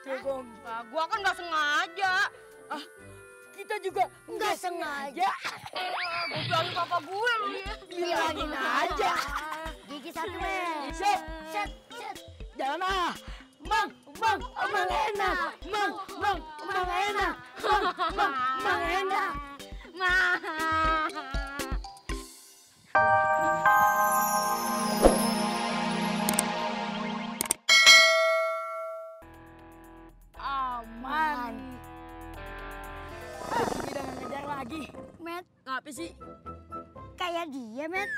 Tuh, Bang. Nah, gua kan nggak sengaja. Kita juga nggak sengaja. Gue bilangin papa gue loh dia. Bilangin aja. Gigi satu, men. Set. Jangan ah. Mang enak. Mang enak. Mang enak. Aman. Kita nggak ngejar lagi. Met, Apa sih? kayak dia, Met.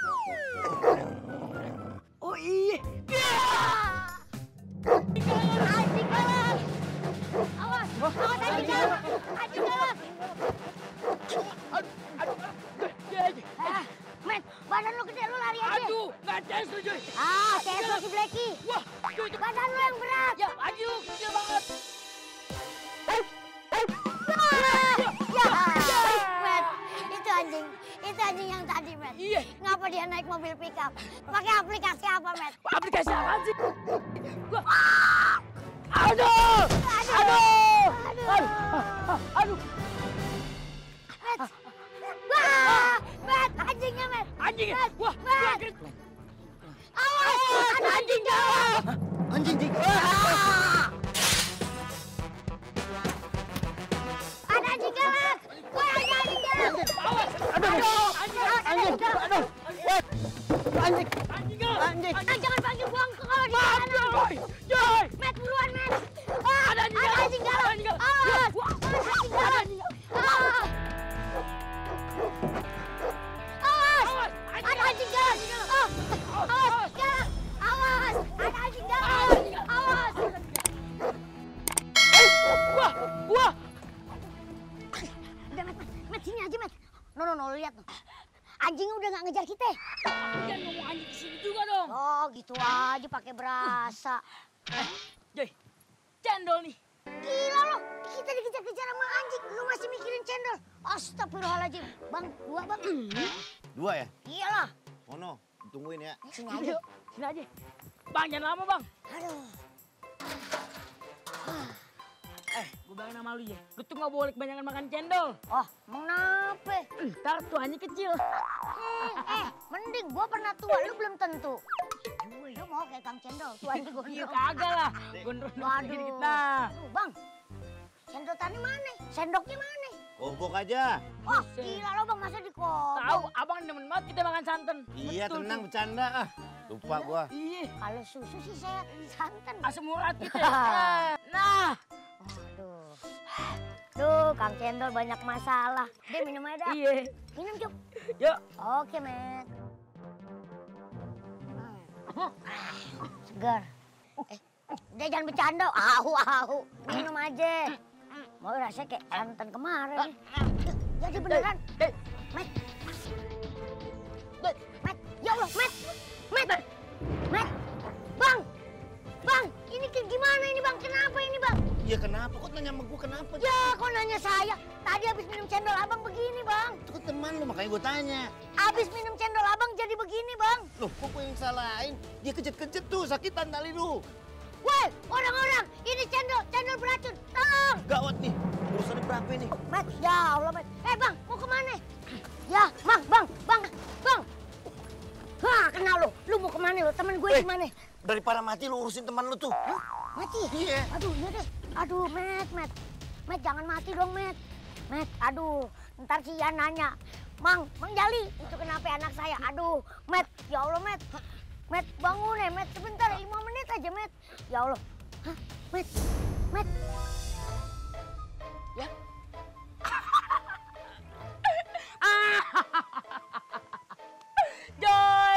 Oh iya. Anjing galak. Awas, anjing galak. Anjing galak. Met, badan lu gede, lu lari aja. Aduh, nggak tes lu, Joy. Tes lu si Blacky. Wah, Joy. Badan lu yang berat. Ya, aduh, kecil banget. Met, itu anjing yang tadi, Met. Iya. Ngapa dia naik mobil pickup? Pakai aplikasi apa, Met? Aplikasi apa sih? Gua. Aduh. Met, anjingnya, Met. Anjingnya. Met, Wah, Met. Awas, ada anjing galak. Anjing. Ada anjing galak. Wah, ada anjing galak. Anjing. Jangan panggil gua kalau di sana. Joy. Met, buruan, Met. Ada anjing Ada galak. anjing galak. Anjing galak. Awas, Wah, ada anjing ada galak. anjing galak. Awas, Awas, ada anjing galak. Awas, galak. Awas, ada anjing galak. Awas. Wah. Udah, Met, sini aja, Met. No, lihat. Anjingnya udah nggak ngejar kita. Jangan ngomong anjing kesini juga dong. Oh, gitu aja pakai berasa. Joy, cendol nih. Gila lo, kita dikejar-kejar sama anjing. Lu masih mikirin cendol. Astagfirullahaladzim. Bang, dua, Bang. 2 ya? Iyalah. Mono, tungguin ya. Sini aja. Sini aja. Bang, jangan lama, Bang. Aduh. Gue bilangin sama lu ya. Lu tuh gak boleh kebanyakan makan cendol. Oh, kenapa? Ntar tuanya kecil. Mending gua pernah tua, lu belum tentu. Lu mau kayak Kang Cendol, tuanya gua. Iya kagak lah. Gondrong dikit nah. Aduh, Bang. Sendotannya mana? Sendoknya mana? Kompok aja. Oh, gila lo, Bang, masa dikobok? Tahu, abang demen banget kita makan santan. Iya, Betul tenang tuh. bercanda ah. Lupa gua. Iya. Kalau susu sih saya santan. Asam urat gitu ya. Nah. Aduh. Duh, Kang Cendol banyak masalah. Dia minum aja dah. Iya. Minum, Cuk. Yuk. Oke, Met. Segar. Udah jangan bercanda. Ahu. Minum aja. Mau rasanya kayak santan kemarin. Jadi beneran. Met. Ya Allah, Met. Bang, ini gimana ini, Bang? Kenapa ini, Bang? Iya kenapa? Kok nanya sama gua kenapa? Ya, kok nanya saya? Tadi habis minum cendol abang begini, Bang. Itu kan teman lu, makanya gua tanya. Habis minum cendol abang jadi begini, Bang. Loh, kok gua yang salahin? Dia kejet-kejet tuh, sakitan tali lu. Woi, orang-orang, ini cendol beracun. Tolong. Gawat nih, urusannya berapa ini? Met, ya Allah, Met. Bang, mau kemana? Ya, Bang. Hah, kenal lu. Lu mau kemana lu? Temen gue gimana? Daripada mati lu urusin teman lu tuh. Hah? Mati? Iya. Aduh, iya deh. Aduh, Met. Met, jangan mati dong, Met. Met, aduh. Ntar si Ian nanya. Mang Jali, itu kenapa anak saya? Aduh, Met. Ya Allah, Met. Met, bangun ya, Met. Sebentar, 5 menit aja, Met. Ya Allah. Hah? Met. Ya.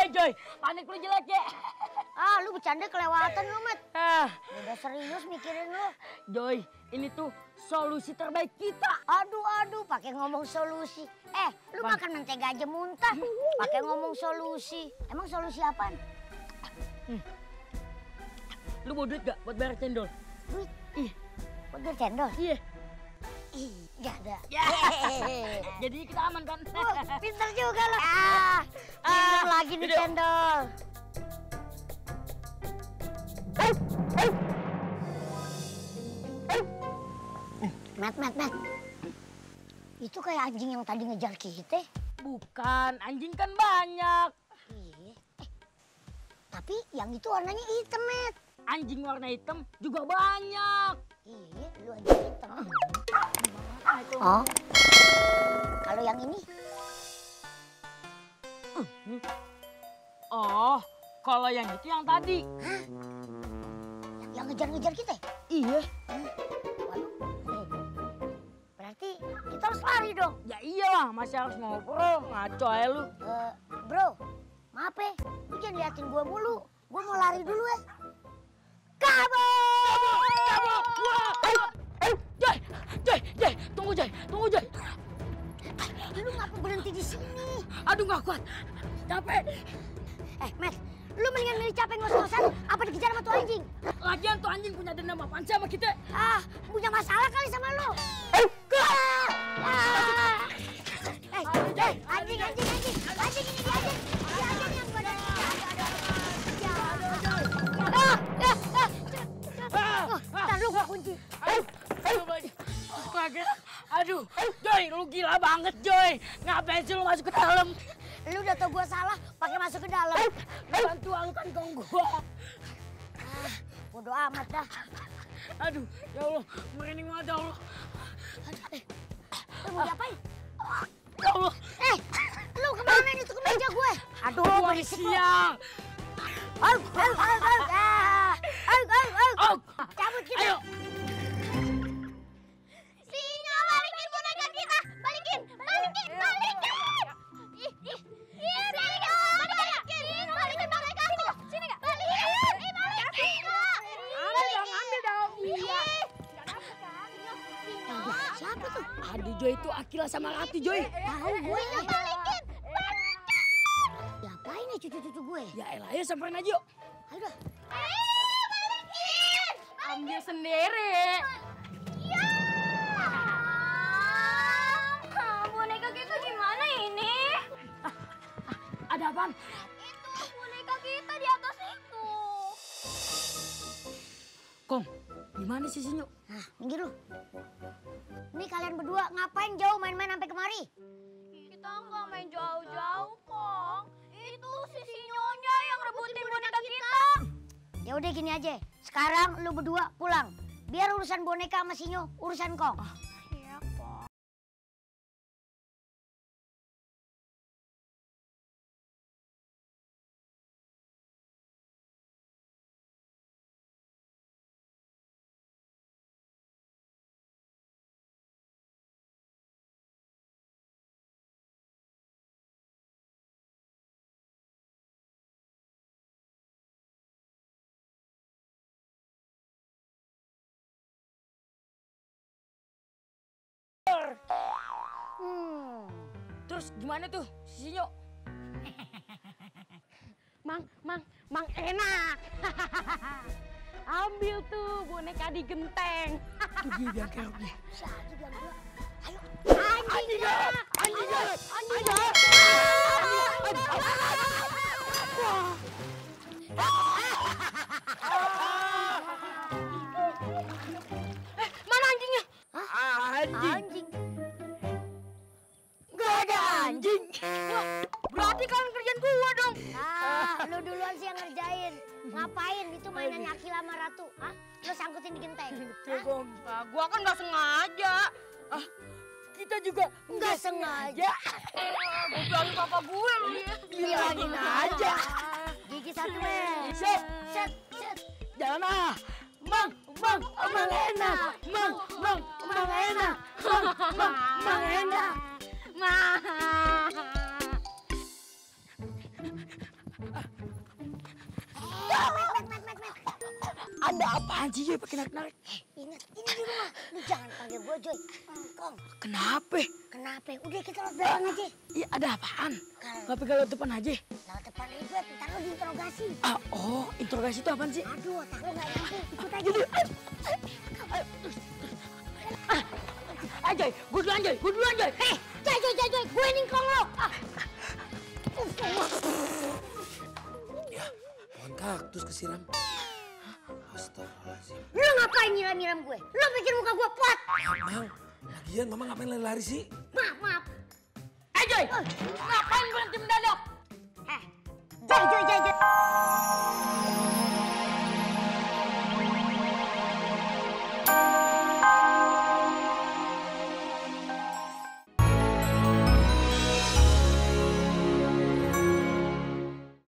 Joy, panik lu jelek ya. Lu bercanda kelewatan lu, Met. Udah serius mikirin lu. Joy, ini tuh solusi terbaik kita. Aduh, pakai ngomong solusi. Lu Bang. makan mentega aja muntah. Pakai ngomong solusi. Emang solusi apaan? Lu mau duit gak buat bayar cendol? Duit? Ih. Buat beli cendol? Iya. Ih, gak ada. Ya. Jadi kita aman kan? Pinter juga lo. Pinter lagi nih Yaudah. cendol. Met. Itu kayak anjing yang tadi ngejar kita. Bukan, anjing kan banyak. Iya. Tapi yang itu warnanya hitam, Met. Anjing warna hitam juga banyak. Iya, lu anjing hitam. Oh. Kalau yang ini? Oh, kalau yang itu yang tadi. Hah? Yang ngejar-ngejar kita? Iya. Waduh. Berarti kita harus lari dong. Ya iyalah, masih harus ngobrol. Ngaco aja lu. Bro, maaf ya. Lu jangan liatin gua mulu. Gua mau lari dulu ya. Joy, tunggu Joy. Lu ngapa berhenti di sini? Aduh nggak kuat, capek. Matt, lu mendingan milih capek ngos-ngosan apa dikejar sama tuh anjing? Lagian tuh anjing punya dendam apaan sih sama kita? Punya masalah kali sama lu. Anjing ini dia anjing. Dia anjing yang badannya. Ntar lu gua kunci. Aduh, Joy, lu gila banget, Joy. Ngapain sih lu masuk ke dalam? Lu udah tau gua salah, pakai masuk ke dalam. Bantu angkat gong gua. Bodoh amat dah. Aduh, ya Allah, merinding banget ya Allah. Lu mau diapain? Ya Allah. Lu kemana nih tuh ke meja gue? Aduh, berisik lu. Siang. Cabut kita. Ayo. Sinyo, balikin boneka kita. Balikin. Balikin boneka aku. Sini gak? Balikin. Ambil dong. Iya. Siapa tuh? Aduh, Joy, itu Akila sama Rati, Joy. Tahu gue. Balikin. Diapain ya cucu-cucu gue? Ya elah, ya samperin aja yuk. Ayo dah. Balikin. Ambil sendiri. Ya. Boneka kita gimana ini? Ada apaan? Itu boneka kita di atas itu. Kong, gimana sih Sinyo? Nah, minggir lu. Ini kalian berdua ngapain jauh main-main sampai kemari? Kita nggak main jauh-jauh, Kong. Itu si Sinyonya yang rebutin boneka kita. Ya udah gini aja. Sekarang lu berdua pulang. Biar urusan boneka sama Sinyo urusan Kong. Iya, Kong. Terus gimana tuh si Sinyo? Mang enak. Ambil tuh boneka di genteng. Tuh dia biang keroknya. Satu bilang dua. Ayo. Anjing. Mana anjingnya? Anjing. Gak ada anjing. Berarti kan kerjaan gua dong. Lu duluan sih yang ngerjain. Ngapain itu mainannya Akila sama Ratu? Lu sangkutin di genteng. Kong. Nah, gua kan nggak sengaja. Kita juga Nggak sengaja. Gua bilangin papa gue lu ya. Bilangin aja. Gigi satu, men. Set. Jangan ah. Mang enak. Mang enak. Met. Ada apaan sih Joy pakai narik-narik? Ingat, ini di rumah. Lu jangan panggil gue, Joy. Kong, Kenapa? udah kita lewat belakang aja. Iya ada apaan? Gak pegang lewat depan aja? Lewat depan ribet, ntar lu diinterogasi. Interogasi itu apaan sih? Aduh, otak lu gak nyampe. Ikut aja. Joy, gue duluan Joy. Joy, gue ningkong lo. Ya, pohon kaktus kesiram. Astagfirullahaladzim. Lu ngapain nyiram-nyiram gue? Lu bikin muka gue pot. Mang, lagian mama ngapain lari-lari sih? Maaf. Joy, ngapain berhenti mendadak?